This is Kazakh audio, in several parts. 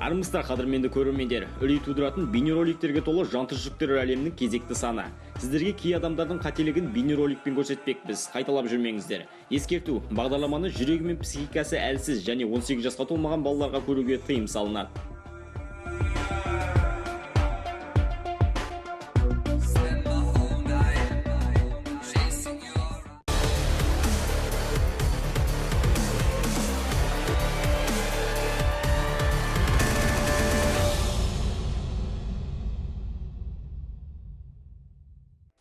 Армысыздар, қадірменді көрермендер, үрей тудыратын бейнероликтерге толы жантүршіктер әлемінің кезекті саны. Сіздерге кей адамдардың қателігін бейнероликпен көрсетпекпіз, қайталап жүрмеңіздер. Ескерту, бағдарламаны жүрегі мен психикасы әлсіз және 18 жасқа толмаған балаларға көруге тыйым салынады.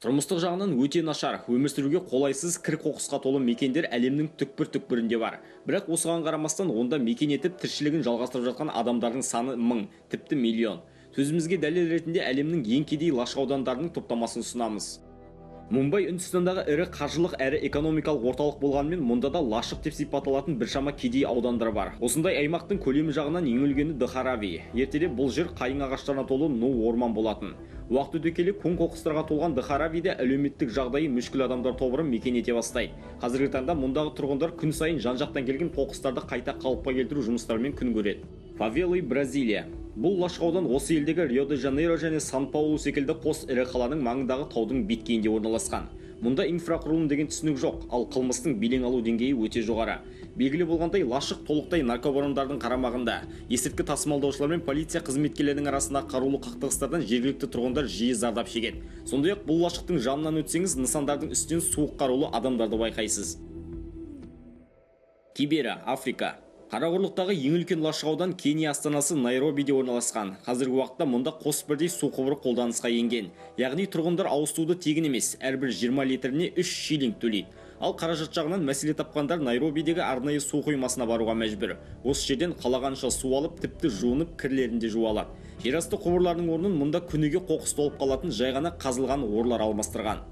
Тұрмыстық жағынан өте нашар, өмір сүруге қолайсыз кір қоқысқа толы мекендер әлемнің түкпір-түкпірінде бар. Бірақ осыған қарамастан онда мекен етіп тіршілігін жалғастырып жатқан адамдардың саны мың, тіпті миллион. Сөзімізге дәлел ретінде әлемнің ең кедей лашық аудандарының топтамасын ұсынамыз. Мумбай Үндістандағы ірі қаржылық әрі экономикалық орталық болғанымен мұнда да лашық деп сипатталатын біршама кедей аудандар бар. Осындай аймақтың көлемі жағынан ең үлкені Дхарави. Ертеде бұл жер қайың ағаштарына толы ну орман болатын. Уақыт өте келе көң қоқыстарға толған Дхаравиде әлеуметтік жағдайы мүшкіл адамдар тобыры мекен ете бастайды. Қазіргі таңда мұндағы тұрғындар күн сайын жан-жақтан келген қоқыстарды қайта қалыпқа келтіру жұмыстарымен күн көреді. Фавелы, Бразилия. Бұл лашық аудан осы елдегі Рио-де-Жанейро және Сан-Паулу секілді қос ірі қаланың маңындағы таудың беткейінде орналасқан. Мұнда инфрақұрылым деген түсінік жоқ, ал қылмыстың белең алу деңгейі өте жоғары. Белгілі болғандай, лашық толықтай наркобарондардың қарамағында. Есірткі тасымалдаушылар мен полиция қызметкерлерінің арасындағы қарулы қақтығыстардан жергілікті тұрғындар жиі зардап шегеді. Сондай-ақ бұл лашықтың жанынан өтсеңіз, нысандардың үстінен суық қарулы адамдарды байқайсыз. Кибера, Африка. Қарақұрлықтағы ең үлкен лашық аудан Кения астанасы Найробиде орналасқан. Қазіргі уақытта мұнда қос бірдей су құбыры қолданысқа енген. Яғни тұрғындар ауыз суды тегін емес, әрбір 20 литріне 3 шиллинг төлейді. Ал қаражат жағынан мәселе тапқандар Найробидегі арнайы су қоймасына баруға мәжбүр. Осы жерден қалағанша су алып, тіпті жуынып, кірлерін де жуа алады. Жерасты құбырларының орнын мұнда күніге қоқыс толып қалатын жай ғана қазылған орлар алмастырған.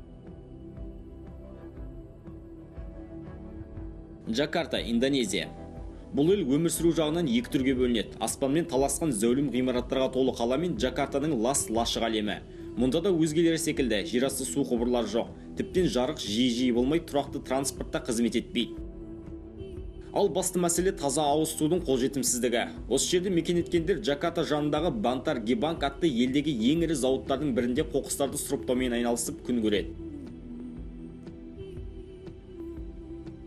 Джакарта, Индонезия. Бұл ел өмір сүру жағынан екі түрге бөлінеді. Аспанмен таласқан зәулім ғимараттарға толы қала мен Джакартаның лас лашық әлемі. Мұнда да өзгелері секілді жерасты су құбырлары жоқ. Тіптен жарық жиі-жиі болмай тұрақты транспортта қызмет етпейді. Ал басты мәселе таза ауыз судың қолжетімсіздігі. Осы жерде мекен еткендер Джакарта жанындағы Бантар Гебанг атты елдегі ең ірі зауыттардың бірінде қоқыстарды сұрыптаумен айналысып күн көреді.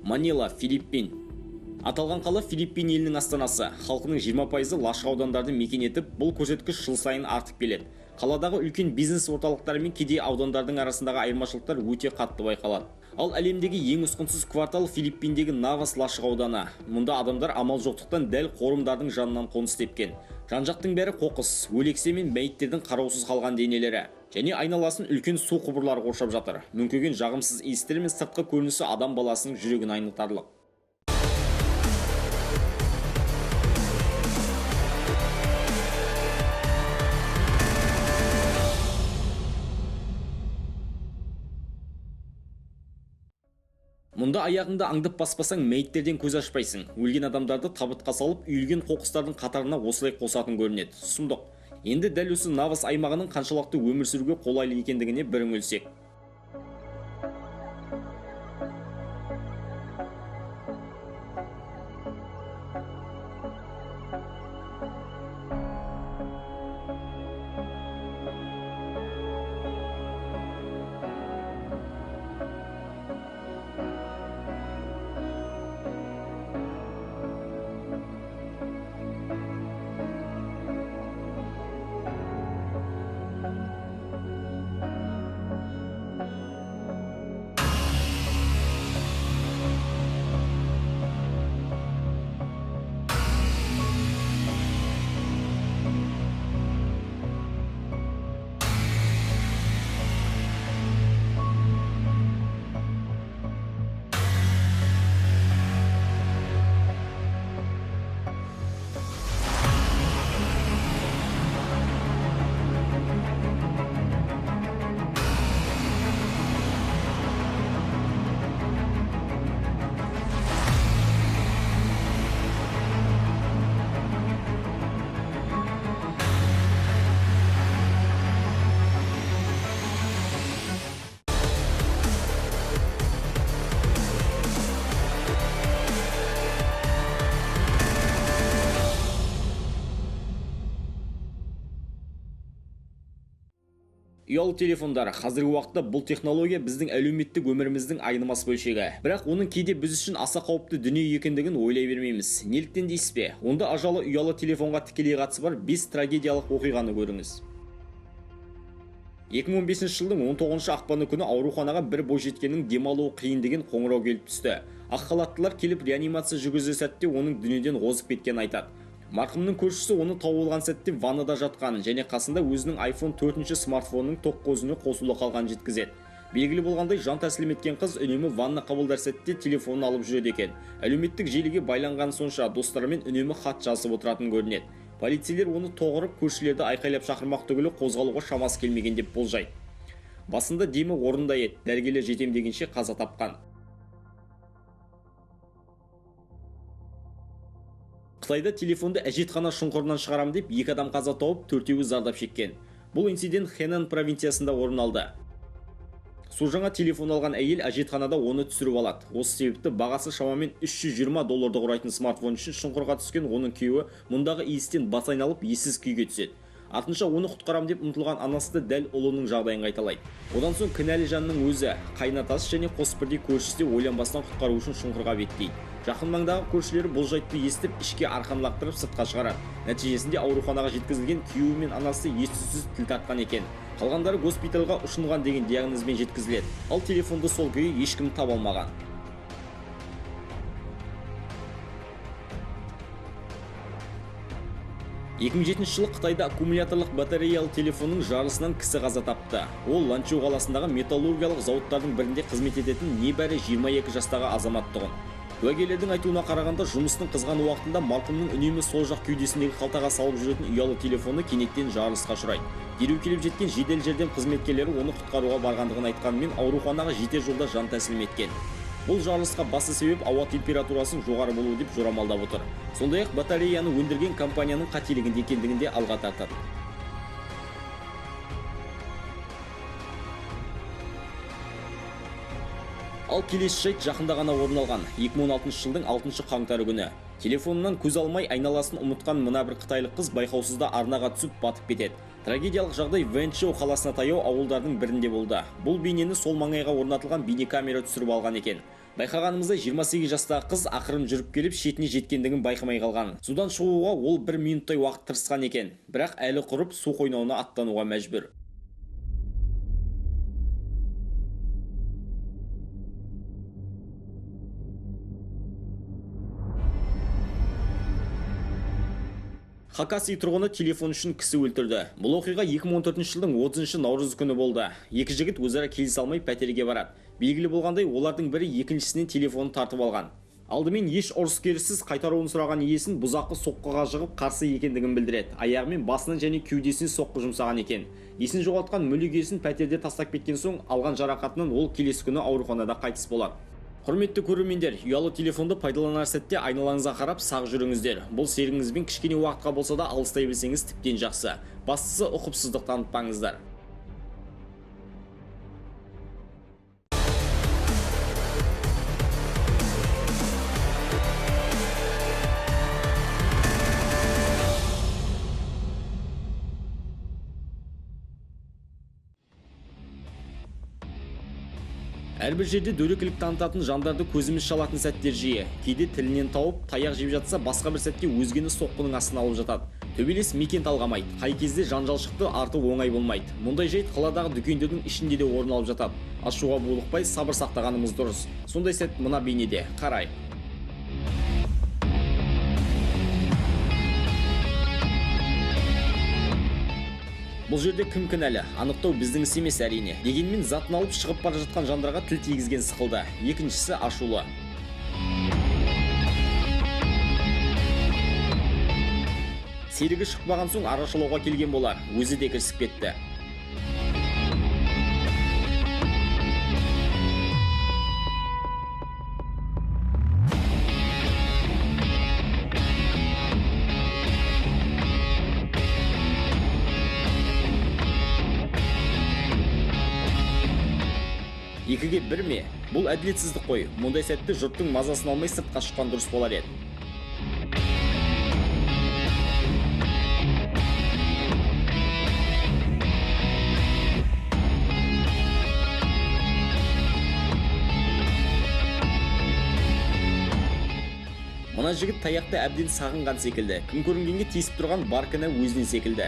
Манила, Филиппин. Аталған қала Филиппин елінің астанасы. Халқының 20%-ы лашық аудандарды мекен етіп, бұл көрсеткіш жыл сайын артып келеді. Қаладағы үлкен бизнес орталықтары мен кедей аудандардың арасындағы айырмашылықтар өте қатты байқалады. Ал әлемдегі ең ұсқынсыз квартал Филиппиндегі Навас лашық ауданы. Мұнда адамдар амал жоқтықтан дәл қорымдардың жанынан қоныс тепкен. Жан-жақтың бәрі қоқыс, өлексе мен мәйіттердің қараусыз қалған денелері. Және айналасын үлкен су құбырлары қоршап жатыр. Мүңкіген жағымсыз иістер мен сыртқы көрінісі адам баласының жүрегін айнытарлық. Мұнда аяғыңды аңдып баспасаң, мәйіттерден көз ашпайсың. Өлген адамдарды табытқа салып, үйілген қоқыстардың қатарына осылай қосатын көрінеді. Сұмдық. Енді дәл осы Навас аймағының қаншалықты өмір сүруге қолайлы екендігіне бір үңілсек. Ұялы телефондар. Қазіргі уақытта бұл технология біздің әлеуметтік өміріміздің айнымас бөлшегі. Бірақ оның кейде біз үшін аса қауіпті дүние екендігін ойлай бермейміз. Неліктен дейсіз бе? Онда ажалы ұялы телефонға тікелей қатысы бар 5 трагедиялық оқиғаны көріңіз. 2015 жылдың 19 ақпаны күні ауруханаға бір бойжеткеннің демалуы қиын деген қоңырау келіп түсті. Ақ халаттылар келіп реанимация жүргізген сәтте оның дүниеден озып кеткенін айтады. Марқұмның көршісі оны тауып алған сәтте ваннада жатқанын және қасында өзінің iPhone 4 смартфонының тоқ көзіне қосулы қалғанын жеткізеді. Белгілі болғандай, жан тәсілім еткен қыз үнемі ванна қабылдар сәтте телефонын алып жүреді екен. Әлеуметтік желіге байланған сонша достарымен үнемі хат жазып отыратын көрінеді. Полицейлер оны тоғырып, көршілерді айқайлап шақырмақ түгілі қозғалуға шамасы келмеген деп болжайды. Басында демі орнында еді, дәрігерлер жетем дегенше қаза тапқан. Қытайда телефонды әжетхана шұңқырынан шығарам деп 2 адам қаза тауып, 4-еуі зардап шеккен. Бұл инцидент Хэнан провинциясында орын алды. Су жаңа телефон алған әйел әжетханада оны түсіріп алады. Осы себепті бағасы шамамен 320 долларды құрайтын смартфон үшін шұңқырға түскен оның күйеуі мұндағы иістен бас айналып ессіз күйге түседі. Артынша оны құтқарам деп ұмтылған анасы да дәл ұлының жағдайын қайталайды. Одан соң кінәлі жанның өзі, қайнатасы және қос бірдей көршісі де ойланбастан құтқару үшін шұңқырға беттейді. Жақын маңдағы көршілері бұл жайтты естіп, ішке арқан лақтырып сыртқа шығарады. Нәтижесінде ауруханаға жеткізілген күйеуі мен анасы ес-түссіз тіл тартқан екен. Қалғандары госпитальға ұшынған деген диагнозбен жеткізіледі. Ал телефонды сол күйі ешкім таба алмаған. 2007 жылы Қытайда аккумуляторлық батареялы телефонның жарылысынан кісі қаза тапты. Ол Ланчжоу қаласындағы металлургиялық зауыттардың бірінде қызмет ететін небәрі 22 жастағы азамат тұғын. Куәгерлердің айтуына қарағанда, жұмыстың қызған уақытында марқұмның үнемі сол жақ кеудесіндегі қалтаға салып жүретін ұялы телефоны кенеттен жарылысқа ұшырайды. Дереу келіп жеткен жедел жәрдем қызметкерлері оны құтқаруға барғандығын айтқанымен, ауруханаға жетер жолда жан тәсілім еткен. Бұл жарылысқа басты себеп ауа температурасының жоғары болуы деп жорамалдап отыр. Сондай-ақ батареяны өндірген компанияның қателігінде екендігін де алға тартады. Ал келесі жайт жақында ғана орын алған 2016 жылдың 6 қаңтары күні. Телефонынан көз алмай айналасын ұмытқан мына бір қытайлық қыз байқаусызда арнаға түсіп батып кетеді. Трагедиялық жағдай Вэнчжоу қаласына таяу ауылдардың бірінде болды. Бұл бейнені сол маңайға орнатылған бейнекамера түсіріп алған екен. Байқағанымыздай 28 жастағы қыз ақырын жүріп келіп шетіне жеткендігін байқамай қалған. Судан шығуға ол бір минуттай уақыт тырысқан екен. Бірақ әлі құрып су қойнауына аттануға мәжбүр. Хакаси тұрғыны телефон үшін кісі өлтірді. Бұл оқиға 2014 жылдың 30 наурыз күні болды. Екі жігіт өзара келісе алмай пәтерге барады. Белгілі болғандай, олардың бірі екіншісінен телефонын тартып алған. Алдымен еш ұрыс-керіссіз қайтаруын сұраған иесін бұзақы соққыға жығып қарсы екендігін білдіреді. Аяғымен басынан және кеудесіне соққы жұмсаған екен. Есін жоғалтқан мүлік иесін пәтерде тастап кеткен соң алған жарақатынан ол келесі күні ауруханада қайтыс болады. Құрметті көрермендер, ұялы телефонды пайдаланар сәтте айналаңызға қарап сақ жүріңіздер. Бұл серігіңізбен кішкене уақытқа болса да алыстай білсеңіз тіптен жақсы. Бастысы ұқыпсыздық танытпаңыздар. Әрбір жерде дөрекілік танытатын жандарды көзіміз шалатын сәттер жиі. Кейде тілінен тауып, таяқ жеп жатса, басқа бір сәтте өзгені соққының астына алып жатады. Төбелес мекен талғамайды. Қай кезде жанжал шықты, арты оңай болмайды. Мұндай жайт қаладағы дүкендердің ішінде де орын алып жатады. Ашуға булықпай сабыр сақтағанымыз дұрыс. Сондай сәт мына бейнеде. Қарайық. Бұл жерде кім кінәлі? Анықтау біздің іс емес әрине. Дегенмен затын алып шығып бара жатқан жандарға тіл тигізген сықылды. Екіншісі ашулы. Серігі шықпаған соң арашалауға келген болар. Өзі де кірісіп кетті. Екіге бір ме? Бұл әділетсіздік қой. Мұндай сәтте жұрттың мазасын алмай сыртқа шыққан дұрыс болар еді. Мына жігіт таяқты әбден сағынған секілді. Кім көрінгенге тиісіп тұрған бар кінә өзінен секілді.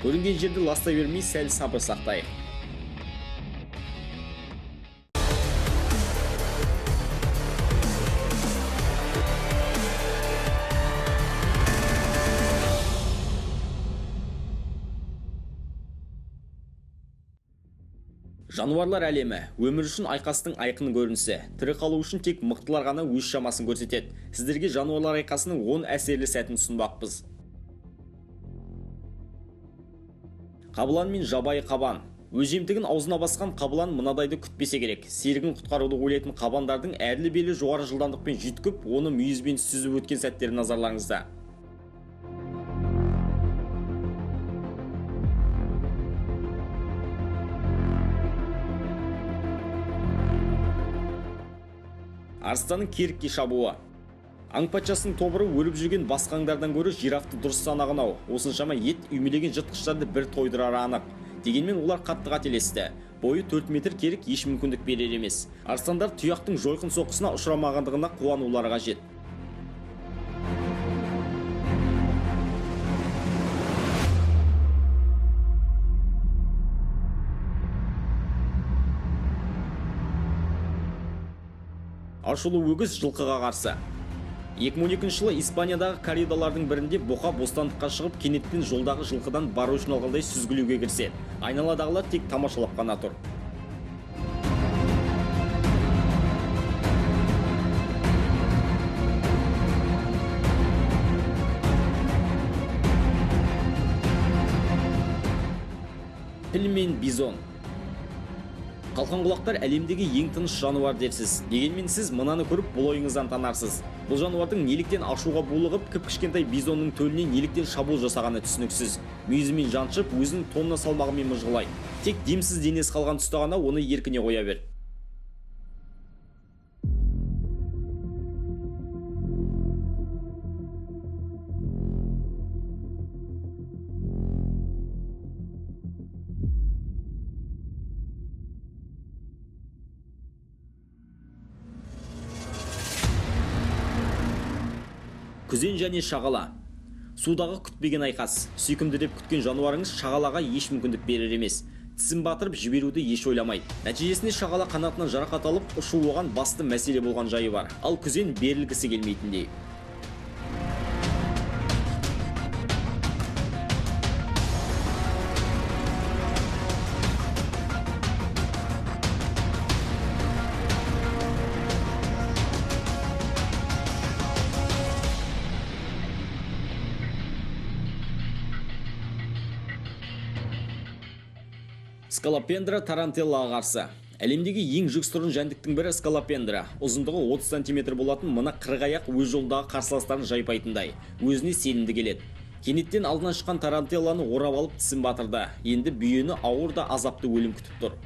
Көрінген жерді ластай бермей сәл сабыр сақтайық. Жануарлар әлемі өмір үшін айқастың айқын көрінісі. Тірі қалу үшін тек мықтылар ғана өз шамасын көрсетеді. Сіздерге жануарлар айқасының 10 әсерлі сәтін ұсынбақпыз. Қабылан мен жабайы қабан. Өз жемтігін аузына басқан қабылан мынадайды күтпесе керек. Серігін құтқаруды ойлайтын қабандардың әрлі-берлі жоғары жылдамдықпен жүйткіп, оны мүйізбен сүзіп өткен сәттері назарларыңызда. Арыстанның керікке шабуы. Аң патшасының тобыры өліп жүрген басқа аңдардан гөрі жирафты дұрыс санаған ау. Осыншама ет үймелеген жыртқыштарды бір тойдырары анық. Дегенмен олар қатты қателесті. Бойы 4 метр керік еш мүмкіндік берер емес. Арыстандар тұяқтың жойқын соққысына ұшырамағандығына қуанулары қажет. Ашулы өгіз жылқыға қарсы. 2012 жылы Испаниядағы корридалардың бірінде бұқа бостандыққа шығып, кенеттен жолдағы жылқыдан бар өшін алғандай сүзгілеуге кіріседі. Айналадағылар тек тамашалап қана тұр. Піл мен бизон. Қалқан құлақтар әлемдегі ең тыныш жануар дерсіз. Дегенмен сіз мынаны көріп бұл ойыңыздан танарсыз. Бұл жануардың неліктен ашуға булығып, кіп-кішкентай бизонның төліне неліктен шабуыл жасағаны түсініксіз. Мүйізімен жаншып, өзінің тонна салмағымен мыжғылайды. Тек демсіз денесі қалған тұста ғана оны еркіне қоя бер. Күзен және шағала. Судағы күтпеген айқас. Сүйкімді деп күткен жануарыңыз шағалаға еш мүмкіндік берер емес. Тісін батырып жіберуді еш ойламайды. Нәтижесінде шағала қанатынан жарақат алып, ұшу оған басты мәселе болған жайы бар. Ал күзен берілгісі келмейтіндей. Скалопендра тарантеллаға қарсы. Әлемдегі ең жүксұрын жәндіктің бірі скалопендра. Ұзындығы 30 сантиметр болатын мына қырғаяқ өз жолдағы қарсыластарын жайпайтындай. Өзіне сенімді келеді. Кенеттен алдынан шыққан тарантелланы орап алып тісін батырды. Енді бүйені ауыр да азапты өлім күтіп тұр.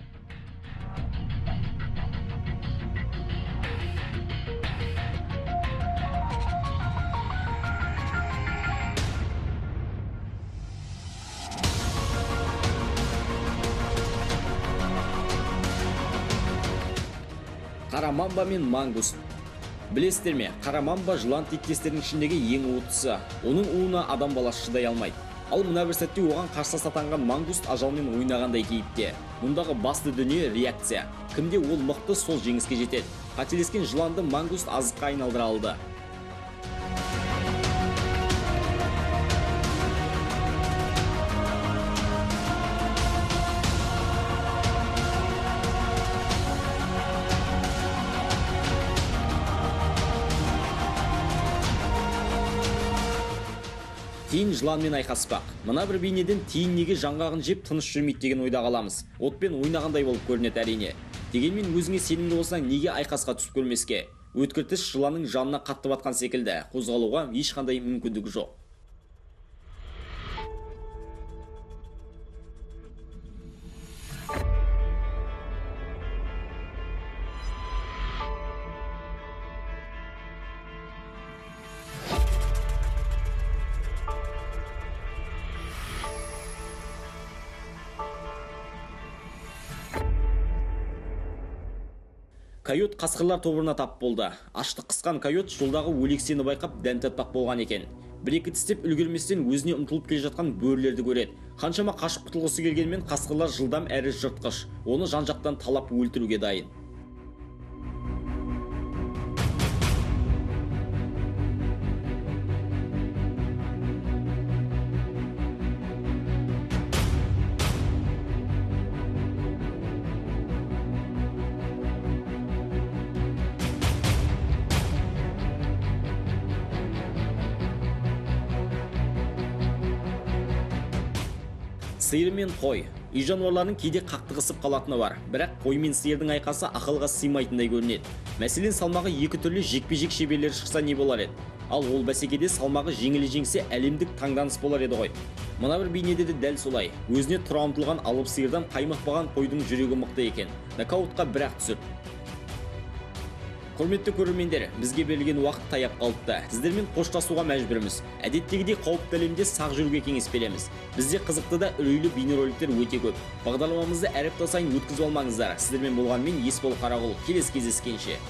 Қара мамба мен мангуст. Білесіздер ме, қара мамба жылан тектестерінің ішіндегі ең уыттысы. Оның уына адам баласы шыдай алмайды. Ал мына бір сәтте оған қарсылас атанған мангуст ажалмен ойнағандай кейіпте. Мұндағы басты дүние реакция. Кімде ол мықты, сол жеңіске жетеді. Қателескен жыланды мангуст азыққа айналдыра алды. Тиін жыланмен айқаспақ. Мына бір бейнеден тиін неге жаңғағын жеп тыныш жүрмейді деген ойда қаламыз. Отпен ойнағандай болып көрінеді әрине. Дегенмен өзіңе сенімді болсаң неге айқасқа түсіп көрмеске? Өткір тіс жыланның жанына қатты батқан секілді. Қозғалуға ешқандай мүмкіндігі жоқ. Койот қасқырлар тобырына тап болды. Аштық қысқан койот жолдағы өлексені байқап дәм татпақ болған екен. Бір-екі тістеп үлгерместен өзіне ұмтылып келе жатқан бөрілерді көреді. Қаншама қашып құтылғысы келгенмен қасқырлар жылдам әрі жыртқыш. Оны жан-жақтан талап өлтіруге дайын. Сиыр мен қой. Үй жануарларының кейде қақтығысып қалатыны бар. Бірақ қой мен сиырдың айқасы ақылға сыймайтындай көрінеді. Мәселен, салмағы екі түрлі жекпе-жек шеберлері шықса не болар еді? Ал ол бәсекеде салмағы жеңілі жеңсе әлемдік таңданыс болар еді ғой. Мына бір бейнеде де дәл солай. Өзіне тұра ұмтылған алып сиырдан қаймықпаған қойдың жүрегі мықты екен. Нокаутқа бір-ақ түсіп. Құрметті көрермендер, бізге берілген уақыт таяп қалыпты. Сіздермен қоштасуға мәжбүрміз. Әдеттегідей қауіпті әлемде сақ жүруге кеңес береміз. Бізде қызықты да үрейлі бейнероликтер өте көп. Бағдарламамызды әр апта сайын өткізіп алмаңыздар. Сіздермен болған мен Есбол Қарағұл. Келесі кездескенше.